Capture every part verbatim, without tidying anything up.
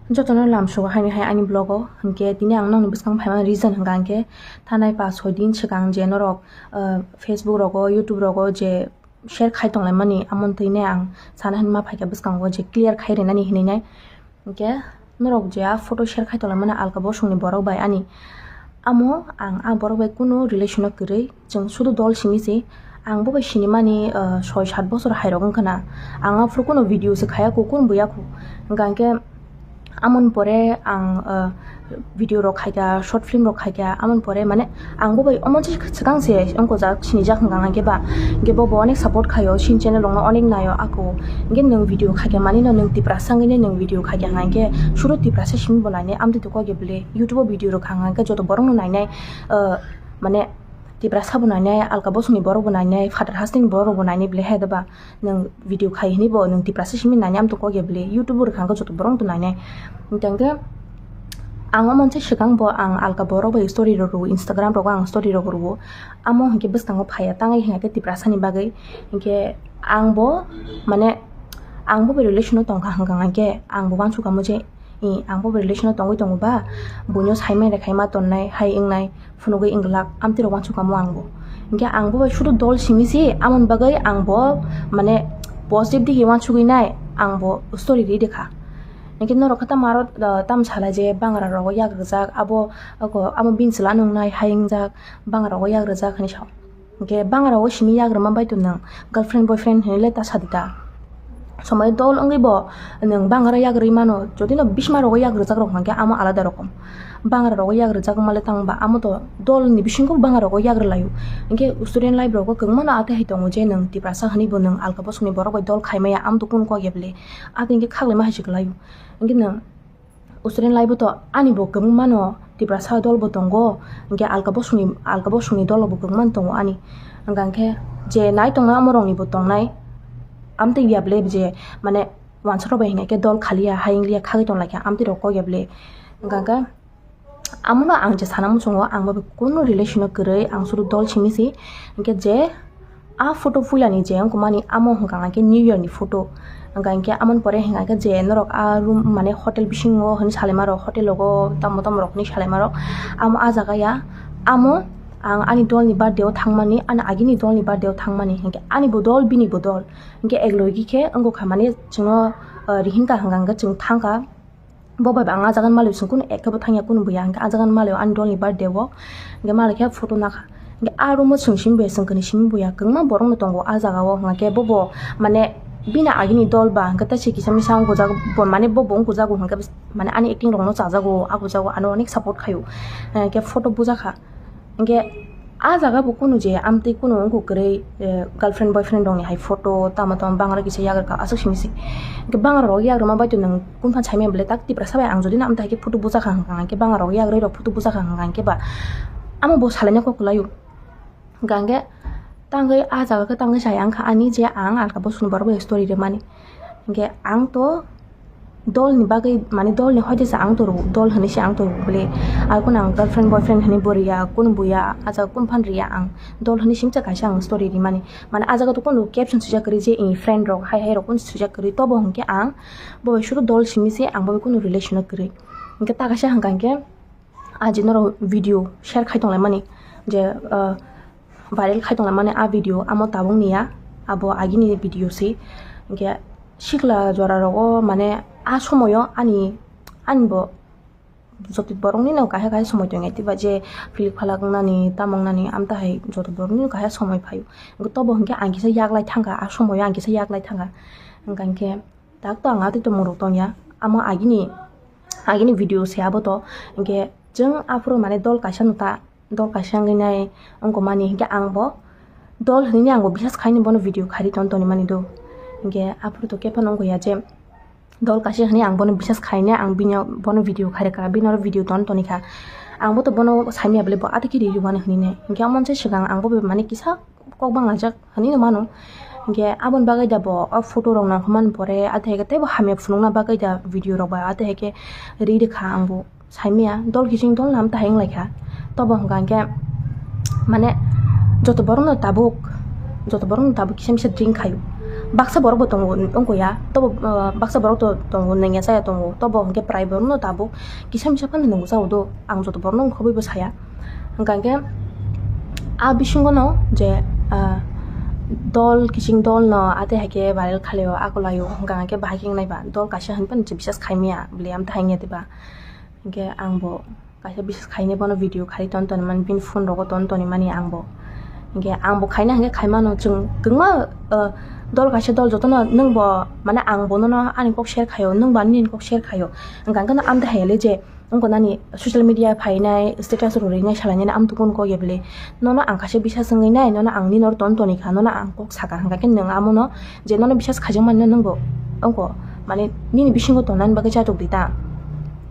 Jotono lamsogo haini hai ani vlog o, hinkhe tini ang nokni bwskango phaimani reason hinkha hinkhe thanai pash soi din swkang je norok, ah, Facebook rogo, YouTube rogo je share khai tonglaimani, amoni thwinai ang sana hinma phaikha bwskango je clear khai rinani hinwi nai. Hinkhe norok je a photo share khai tonglaimani alka bosongni borok bai ani, amo ang a borok bai kunu relation o kwrwi. Chwng sudu dol simi se, ang bo bai sinimani, ah, soi sat bosor hai rok wngkha na. Ang aphuru kunu video se khaya kho, kunu buya kho. Hwnkha hinkhe amoni pore ang, ah, video rok khaikha, short film rok khaikha, amoni pore mane ang bo bai omo se swkang se wngkojak, sinijak hwnkha hinkhe ba. Hinkhe bo bo onek support khaio, sini channel rokno onek naio ako. Hinkhe nwng video khaikha mani no nwng Tiprasa wngwi nwng video khaikha hinkhe suru Tiprasa simi bo nainai, amtwi to kok ya bwle YouTube o video rok kha hinkhe joto borok no nainai, ah, mane Tiprasa bo nainai, alka bosongni borok bo nainai, phatar hasteni borok bo nainai bwle hai da ba. Nwng video khai hinwi bo nwng Tiprasa simi nainai, amtwi kok ya bwle YouTube o rwkha hinkhe joto borok to nainai. Hinkhe ang omo se swkang bo ang alka borok bai story rok rwo, Instagram rogo ang story rok rwo. Amo hinkhe bwskango phaiya tangwi hinkhe Tiprasa ni bagwi. Hinkhe ang bo mane ang bo bai relation o tongkha hwnkha hinkhe ang bo uansukha mo je, i, ang bo bai relation o tongwi tongo ba, buino saimai rwkhaima tonnai hai wngnai, phunugwi wngglak, amtwi rok uansukha mo ang bo. Hinkhe ang bo bai sudu dol simi se, amoni bagwi ang bo mane positive digi uansugwi nai ang bo story ri rwkha. Hinkhe norok khe tamo aro, ah, tamo sala je bangra rogo yak rwjak, abo, abo bini chwla nungnai hai wngjak, bangra rogo yak rwjak hinwi sao. Hinkhe bangra o simi yagrwma bai to nwng girlfriend boyfriend hinwi le ta sadi ta. Somoi dol wngwi bo nwng bangra yagrwi mano, jodi no bisma rogo yagrwjak rok hwnkhe amo alada rokom. Bangra rogo yagrwjak wngma le tang ba amo to dol ni bisingo bangra rogo yagrwlaio. Hinkhe student life rogo kwbangma no atwi hai tongo je nwng Tiprasa hinwi bo nwng alka bosongni borok bai dol khai maya, amo to kunu kok ya bwle. Atwi hinkhe khaklaima hai se kwlaio. Hinkhe nwng student life o to ani bo kwbangma no Tiprasa dol bo tongo, hinkhe alka bosongni, alka bosongni dol bo kwbangma no tongo ani. Hwnkha hinkhe je nai tongnai amo rokni bo tongnai, amtwi ya bwle je mane uansuk rok bai hinkhe dol khaliya, hai wngliya, khagwi tonglaikha, amtwi rok kok ya bwle. Hwnkha hinkhe amono ang je sana muchungo, ang bo kunu relation o kwrwi, ang sudu dol simi se. Hinkhe je a photo puilani je wngkha mani, amo hwnkha hinkhe New Year ni photo. Hwnkha hinkhe amoni pore hwnkha hinkhe je norok a room mane hotel bisingo hinwi salaima rok, hotel rogo tamo tamo rok hinwi salaima rok, amo a jaga ya, amo ang ani dol ni birthday o thangmani, ani agini dol ni birthday o thangmani, hinkhe ani bo dol, bini bo dol, hinkhe ek logi khe wngkha mani chwngno, ah, rihinka hwnkha hinkhe chwng thangkha. Bo bai ba ang a jaga ni malwi chwng kunu ekhe bo thangya kunu buya, hinkhe a jaga ni malwi ani dol ni birthday o, hinkhe malwi khe photo nakha, hinkhe a room o chwng simi buya, chwng kwnwi simi buya, kwbangma borok no tongo a jaga o, hinkhe bo bo mane bini agini dol ba hinkhe tei se kisa misa wngkujak bo, mane bo bo wngkujak bo hinkhe mane ani acting rok no chajago, a bujago, ano onek support khaio, hinkhe photo bujakha. Hinkhe a jaga bo kunu je amtwi kunu wngkuk kwrwi, eh, girlfriend boyfriend rokni hai photo tamo tamo bangra kisa yagrwkha aswk simi se. Hinkhe bangra rok yagrwma bai to nwng kunphan saimaya bwle tak Tiprasa bai ang jodi no amtwi hai khe photo bujakha hwnkha hinkhe bangra rok yagrwi rok photo bujakha hwnkha hinkhe ba amo bo salaina kok kwlaio. Hwnkha hinkhe tangwi a jaga khe tangwi chaya wngkha ani je ang alka bosongni borok bai story rwmani. Hinkhe ang to dol ni bagwi, mane dol ni hoite se ang to rw, dol hinwi se ang to rw bwle. Ar kunu ang girlfriend boyfriend hinwi bo riya, kunu buya, a jaga kunu phan riya ang. Dol hinwi singcha kaisa ang story rimani. Mane a jaga to kunu caption swijak kwrwi je, i, friend rok hai hai rok kunu swijak kwrwi. Tobo hinkhe ang bo bai suru dol simi se, ang bo bai kunu relation o kwrwi. Hinkhe ta kaisa hwnkha hinkhe, a je norok video share khai tonglaimani, je, ah, viral khai tonglaimani a video, amo tabuk ni ya, abo agini video se. Hinkhe sikla jora rogo, mane, a somoyo ani, ani bo joto borok ni no kaisa kaisa somoi tongo, tei ba je philik phalak wngnani, tamo wngnani, amtwi hai joto borok ni no kaisa somoi phaio. Hinkhe tobo hinkhe ang kisa yaglai thangkha, a somoyo ang kisa yaglai thangkha. Hwnkha hinkhe tak to ang atwi tongmung rok tongya, amo agini, agini video se abo to. Hinkhe chwng aphuru mane dol kaisa no ta, dol kaisa wngwi nai wngkha mani, hinkhe ang bo dol hinwi ang bo bisas khaini bono video khairi ton toni mani do. Hinkhe aphuru to khe phano wngkha ya je dol kaisa hinwi ang bono bisas khaini, ang bini bono video khairikha, bini oro video ton toni kha. Ang bo to bono saimaya bwle bo atwi khe riri mani hinwi nai. Hinkhe omo se swkang ang bo mane kisa kok banglaijak hinwi no mano. Hinkhe aboni bagwi da bo o photo rok nangkukmani pore, atwi hai khe teibo hamya phunukna bagwi da video rok bai atwi hai khe ri rwkha ang bo. Saimaya dol kiching dol nam tahai wnglaikha. Tobo hwnkha hinkhe mane joto borokno tabuk, joto borokno tabuk kisa misa drink khaio. baksa borok bo tongo wngkha ya, tobo, ah, baksa borok to tongo, nangya chaya tongo, tobo hwnkhe prai borokno tabuk kisa misa phano nangwi chao do, ang joto borokno wngkha bai bo saya. Hwnkha hwnkhe a bisingo no je, ah, dol kiching dol no ate haikhe viral khalio, akolaio, hwnkha hwnkhe bahai khe wngnai ba dol kaisa hwnphano je bisas khaimaya bwlwi amtha hangya diba. Hwnkhe ang bo kaisa bisas khainai bono video khai ton toni mani, bini phone rogo ton toni mani ang bo. Hwnkhe ang bo khaina hwnkhe khaimano, chwng kwbangma, ah, dol kaisa dol jotono nwng bo mane ang bonono ani kok share khaio, nwng bo ani nini kok share khaio. Hwnkha hwnkhe no amtha hayale je wngkha nani social media phainai, status rwrwinai salainai amtwkun kok ya bwle. Nono ang kaisa bisas wngwi nai, nono ang nini oro ton toni kha, nono ang kok sakha, hwnkha khe nwng amono je nono bisas khaijakmani no nwng bo wngkha mane nini bisingo tongnani bagwi chatok di ta.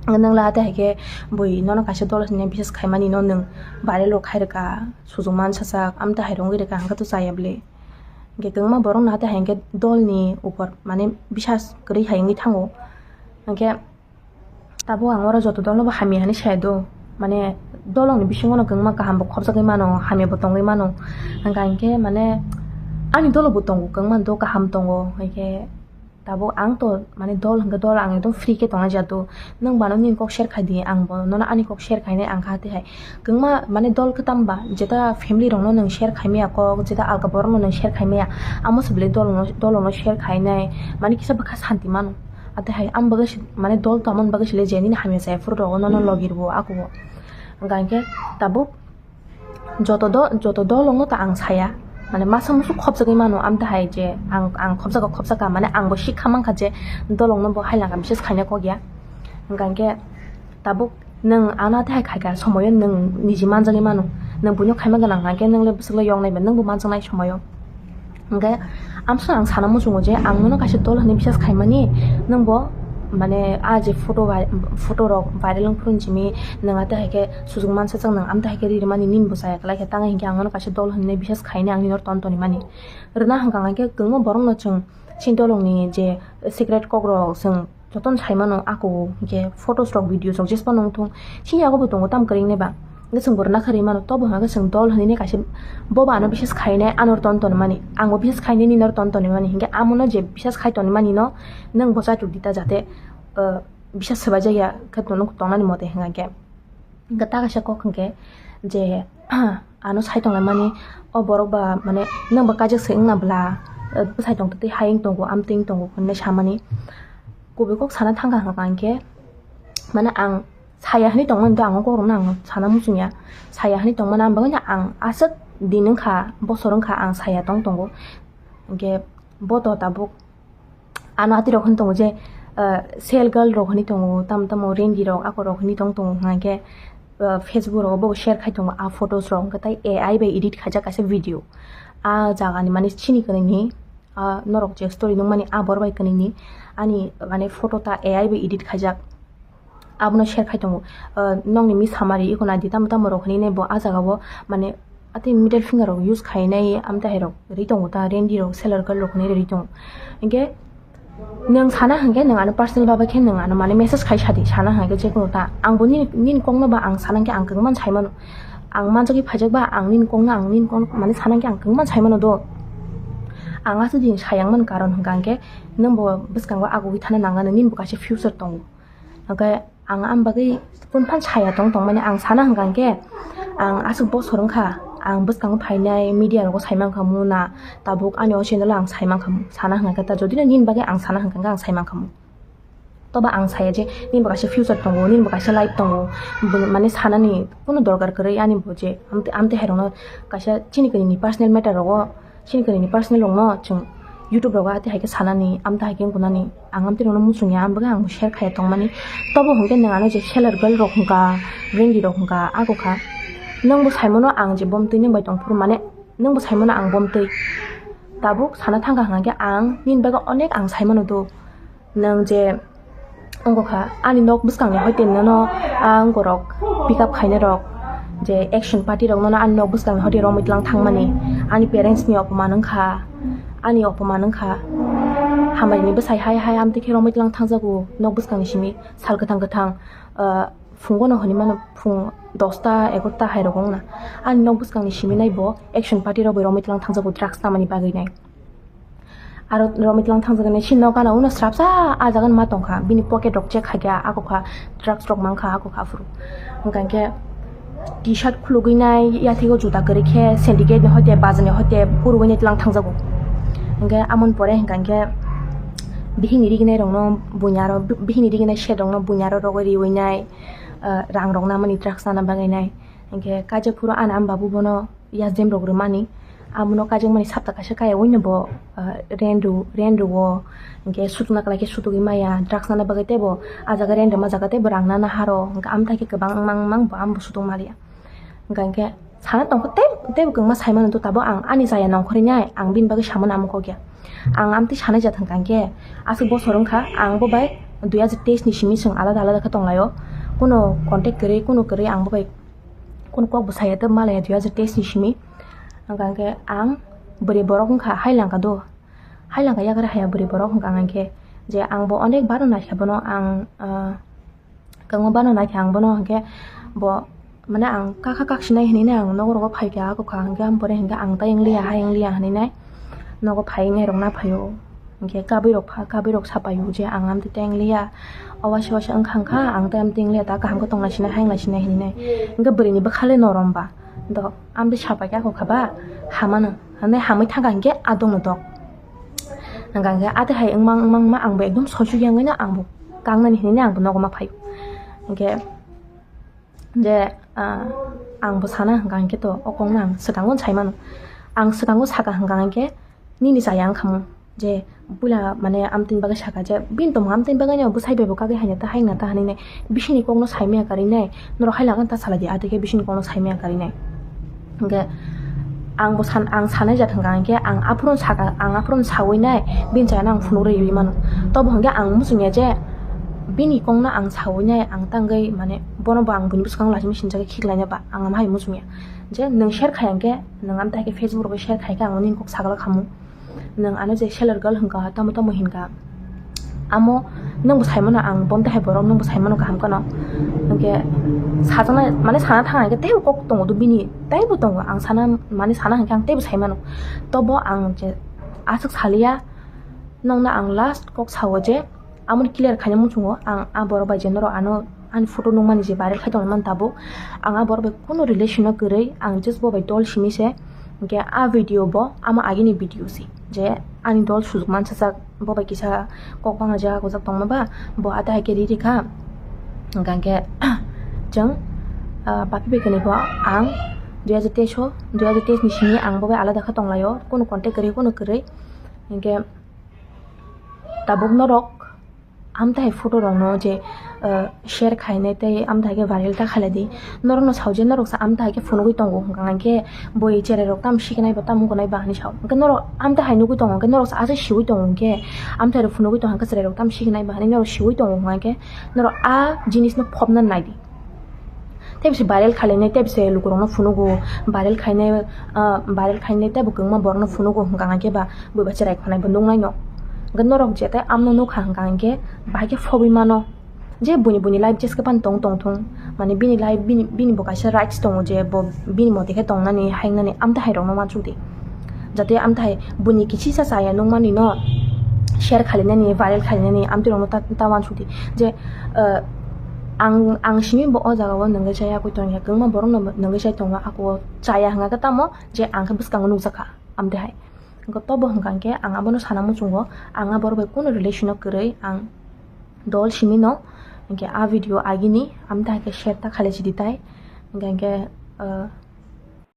Nwng la ate haikhe bui nono kaisa dol hinwi bisas khaimani no nwng viral rok khai rwkha, sujung man sajak, amtwi hai rwngwi rwkha, hwnkhe to chaya bwle. Hwnkhe kwbangma borok no ate hai hwnkhe dol ni upor mane bisas kwrwi hai wngwi thango. Hwnkhe tabuk ang oro joto dol no bo hamya hinwi saya do, mane dolong ni bisingo no kwbangma kaham bo khopjagwi mano, hamya bo tongwi mano. Hwnkha hwnkhe mane ani dolo bo tongo, kwbangma do kaham tongo, hwnkhe tabuk ang to mane dol hwnkhe dol ang ekdom free khe tongnai jat do. Nwng bano nini kok share khai di, ang bo nono ani kok share khainai, ang kha tei hai kwbangma mane dol kwtam ba, jeta family rokno nwng share khaimaya kok, jeta alka borokno nwng share khaimaya, amo se belai dol no, dol no share khainai, mane kisa bwkha santi mano. Ate hai ang bagwi se, mane dol tongmani bagwi se le je nini hamya chaya phuru rogo nono logi rwo ako bo. Hwnkha hwnkhe tabuk joto do, joto dolongno ta ang saya, mane masa musu khopjagwi mano, amtwi hai je ang, ang khopjago, khopjaka, mane ang bo sikha mankha je dolongno bo hai laka bises khaina kok ya. Hwnkha hwnkhe tabuk nwng ano tei hai khaikha somoyo nwng niji manjagwi mano, nwng buino khaima gwnang hwnkhe nwng le bwswk le yoknai ba nwng bo manjaknai somoyo. Hwnkhe amsa ang sana muchungo je ang nono kaisa dol hinwi bisas khaimani, nwng bo mane a je photo vai-, photo rok viral wng phuru simi nwng ate hai khe sujung mansa chang nwng amtwi hai khe ri rwmani nini bo chaya kwlai khe tang hinkhe ang nono kaisa dol hinwi bisas khainai ang nini oro ton toni mani. Rwna hwnkha hwnkhe kwbangma borok no chwng chini dolong ni je secret kok rok chwng jotono sai mano, ako hinkhe photos rok, videos rok jespa nung thung, chini yago bo tongo tamo kwrwng nai ba. Hinkhe chwng bo rwna kharwi mano, tobo hwnka khe chwng dol hinwi kaisa bo ba ano bises khainai, ano ton toni mani, ang bo bises khainai nini oro ton toni mani, hinkhe amo no je bises khai toni mani no nwng bo chatuk di ta jate, ah, bises swbai jak ya khe tong-, tongnani mote hwnka khe. Hinkhe ta kaisa kok hinkhe je, ano sai tonglaimani, o borok ba mane nwng ba kaijak se wngna bwla, bwsai tongtwtwi hai wng tongo, amtwi wng tongo hinwi samani. Kubui kok sana thangkha hwnka hinkhe, mane ang saya hinwi tongmani do, ang o kokrokno ang sana muchungya. Saya hinwi tongmani ang bagwino ang aswk din wngkha, bosor wngkha ang saya tong tongo. Hinkhe bo to tabuk ano ati rok hwn tongo je, ah, sel girl rok hwnwi tongo, tamo tamo rendi rok ako rok hwnwi tong tongo hwnka khe, ah, Facebook rogo bo share khai tongo a photos rok, hwnka tai A I bai edit khaijak kaisa video. A jaga ni mane chini kwnwi ni, ah, norok je story nukmani a bor bai kwnwi ni ani mane photo ta A I bai edit khaijak. Abono share khai tongo. Ah, nokni mi samari iko nai di tamo tamo rok hinwi nai bo ah jaga o mane atwi middle finger rok use khainai amtwi hai rok ri tongo ta, rendi rok, seller girl rok hinwi ri tongo. Hinkhe nwng sana hinkhe nwng ano personal baba khe nwng ano mane message khai sadi, sana hinkhe jekono ta. Ang bo nini, nini kokno ba ang sana hinkhe ang kwbangma sai mano. Ang manjagwi phaijak ba ang nini kokno, ang nini kokno mane sana hinkhe ang kwbangma sai mano do. Ang aswk din sayang man karon hwnka hinkhe nwng bo bwskango agugwi thana nang nini bo kaisa future tongo. Hwnkhe ang am bagwi phone phan saya tong tongmani ang sana hwnkha hinkhe ang aswk bosor wngkha, ang bwskango phainai media rogo sai mankha muna, tabuk ani o channel o ang sai mankha mu, sana hwnkha khe ta jodi no nini bagwi ang sana hwnkha khe ang sai mankha mu. Toba ang saya je nini bo kaisa future tongo, nini bo kaisa life tongo, bo mane sanani kunu dorkar kwrwi ani bo je amte, amte hai rokno kaisa chini kwnwi ni personal matter rogo. Chini kwnwi ni personal rokno chwng YouTube rogo ati hai khe sanani, amta hai khe wngkha nani, ang amtwi rokno muchungya, ang bagwi ang share khaiya tongmani. Tobo hwnkhe nwng ano je seller girl rok hwnkha, rendi rok hwnkha, ako kha. Nwng bo saimano ang je bomtwi nwng bai tongphuru mane, nwng bo saimano ang bomtwi. Tabuk sana thangkha hwnkha khe ang nini bagwi onek ang saimano do. Nwng je wngkha ani nok bwskangni hoite nono, ah, wngkorok pick up khainai rok je action party rok nono ani nok bwskangni hoite romwi tlang thangmani, ani parents ni opoman wngkha, ani opoman wngkha. Hambai ni bwsai hai hai amtwi khe romwi tlang thangjago nok bwskangni simi sal kwthang kwthang, ah, phungo no hinwi mano phung dosta egarota hai rok wngna ani nok bwskangni simi nai bo action party rok bai romwi tlang thangjago drugs tamani bagwi nai. Aro romwi tlang thangjaknai, sini no gana uno srapsa ah jaga ma tongkha, bini pocket rok check khaikha, ako kha drugs rok mankha, ako kha phuru. Hwnkha khe T-shirt khulugwi nai, yathego juta kwrwi khe syndicate ni hoite, bazar ni hoite, phurugwi nai tlang thangjago. Hwnkhe amoni pore hwnkha khe bihikni riginai rokno buini aro, bihikni riginai set rokno buini aro rogwi riwi nai, ah, rang rok namani drugs nana bagwi nai. Hwnkhe kaijak phuru ani ama babu bono yajem rok rwmani. Abono kaijakmani sapta kaisa kaya wngno bo, ah, rent rw-, rent rwo. Hwnkhe sutuna kwlai khe sutugwi maya, drugs nana bagwi teibo ah jaga rent rwma jaga teibo rang nana haro. Hwnkhe amtha khe kwbang wngmang wngmang bo amo bo sutung maliya. Hwnkha hwnkhe sana tongkha tei, teibo kwbangma saimano to tabuk ang ani chaya nongkhorwi nai, ang bini bagwi samano amo kok ya. Ang amtwi sanai jat hwnkha hwnkhe aswk bosor wngkha, ang bo bai dui hajar teis ni simi chwng alada alada khe tonglaio. Kuno contact kwrwi, kuno kwrwi ang bo bai kuno kok bo saya tei malaya dui hajar teis ni simi. Hwnkha hwnkhe ang bwrwi borok wngkha, hai langkha do. Hai langkha yagra haya bwrwi borok hwnkha hwnkhe je ang bo onek baro naikha bono ang, ah, kwbangma bano naikha ang bono hwnkhe bo mane ang kakha kaksinai hinwi nai ang nogo rogo phaikha, ako kha hwnkhe ang pore hwnkhe ang tai wngliya, hai wngliya hinwi nai nogo phai wngnai rok na phaio. Hwnkhe kabui rok pha, kabui rok sapaio je ang amtwi tai wngliya, o waisa waisa wngkha wngkha, ang tai amtwi wngliya, ta kaham khe tongna sinai, hai wngna sinai hinwi nai. Hwnkhe bwrwini bwkha le norom ba, do amtwi sapaikhe ako kha ba hamano, hwnwi hamwi thangkha hwnkhe adongno dok. Hwnkha hwnkhe atwi hai wngmang wngmang wngma ang bo ekdom soisuk yangwi no ang bo kangnani hinwi no ang bo nogo ma phaio. Hwnkhe je, ah, ang bo sana hwnkha hwnkhe to o kokno ang swkango sai mano. Ang swkango saka hwnkha hwnkhe nini chaya wngkha mo je puila mane amtwini bagwi saka je bini tongmung amtwini bagwi no bwsai bai bo kagwi haina ta haina ta hinwi nai bisingni kokno sai maya karwi nai norok hai langkha ta salai di atwi khe bisingni kokno sai maya karwi nai. Hwnkhe ang bo san-, ang sanai jat hwnkha hwnkhe ang aphuru saka, ang aphuru sawi nai, bini chayano ang phunuk rwi rwi mano. Tobo hwnkhe ang muchung ya je bini kokno ang sawi nai, ang tangwi mane bono bo ang buini bwskango laisima sinjagwi khiklaina ba ang ama hai muchung ya. Je nwng share khai hwnkhe, nwng amtwi hai khe Facebook rogo share khai khe ang nini kok sagala khamu. Nwng ano je seller girl hwnkha, tamo tamo hinkha. Amo nwng bo sai mano ang, bo amtwi hai borok nwng bo sai mano kaham kheno. Hwnkhe sajaknai, mane sana thang hwnkhe teibo kok tongo do bini, teibo tongo. Ang sana, mane sana hwnkhe ang teibo sai mano. Tobo ang je aswk saliya, nwngno ang last kok sao je, amoni clear khaina muchungo ang a borok bai je norok ano ani photo nukmani je viral khai tongmani tabuk, ang a borok bai kunu relation no kwrwi, ang just bo bai dol simi se. Hwnkhe a video bo amo agini video se, je ani dol sujuk mansajak, bo bai kisa kok banglaijak gojak tongma ba, bo ata hai khe riri kha. Hwnkha hwnkhe chwng, ah, papi bai kwnwi bo ang dui hajar teis o, dui hajar teis ni simi ang bo bai alada khe tonglaio, kunu contact kwrwi, kunu kwrwi. Hwnkhe tabuk norok amtwi hai photo rokno je, ah, share khainai tei amtwi hai khe viral ta khailai di. Norokno sao je norok sa amtwi hai khe phunugwi tongo, hwnkha hwnkhe bui cherai rok tamo sikinai ba tamo wngnai ba hinwi sao. Hwnkhe norok amtwi hai nugwi tongo, hwnkhe norok sa aswk siwi tongo, hwnkhe amtwi hai rok phunugwi tongo, hwnkhe cherai rok tamo sikinai ba hinwi norok siwi tongo, hwnkha hwnkhe norok a jinis no phobna nai di. Tei bisi viral khainai, tei bisi lukurokno phunugo, viral khainai, ah, viral khainai tei bo kwbangma borokno phunugo hwnkha hwnkhe ba bui ba cherai khonai bo nuknai no. Hwnkhe norok jetai amno nukha hwnkha hwnkhe bahai khe phobwi mano je buini buini life jeske phano tong tong thung, mane bini life bini, bini bo kaisa rights tongo je bo bini mote khe tongnani haingnani amtwi hai rokno uansuk di. Jate amthai buini kisisa chaya nukmani no share khalinani, viral khalinani amtwi rokno ta, ta uansukdi. Je, ah, ang, ang simi bo o jaga o nungwi chaya koi tongya, kwbangma borok no nungwi chai tongo, ako chaya hwnkha khe tamo je ang khe bwskango nukjakha amtwi hai. Hwnkhe tobo hwnkha hwnkhe ang abono sana muchungo, ang a borok bai kunu relation o kwrwi, ang dol simi no, hwnkhe a video agini amtwi hai khe share ta khalai sidi tai, hwnkhe, hwnkhe, ah,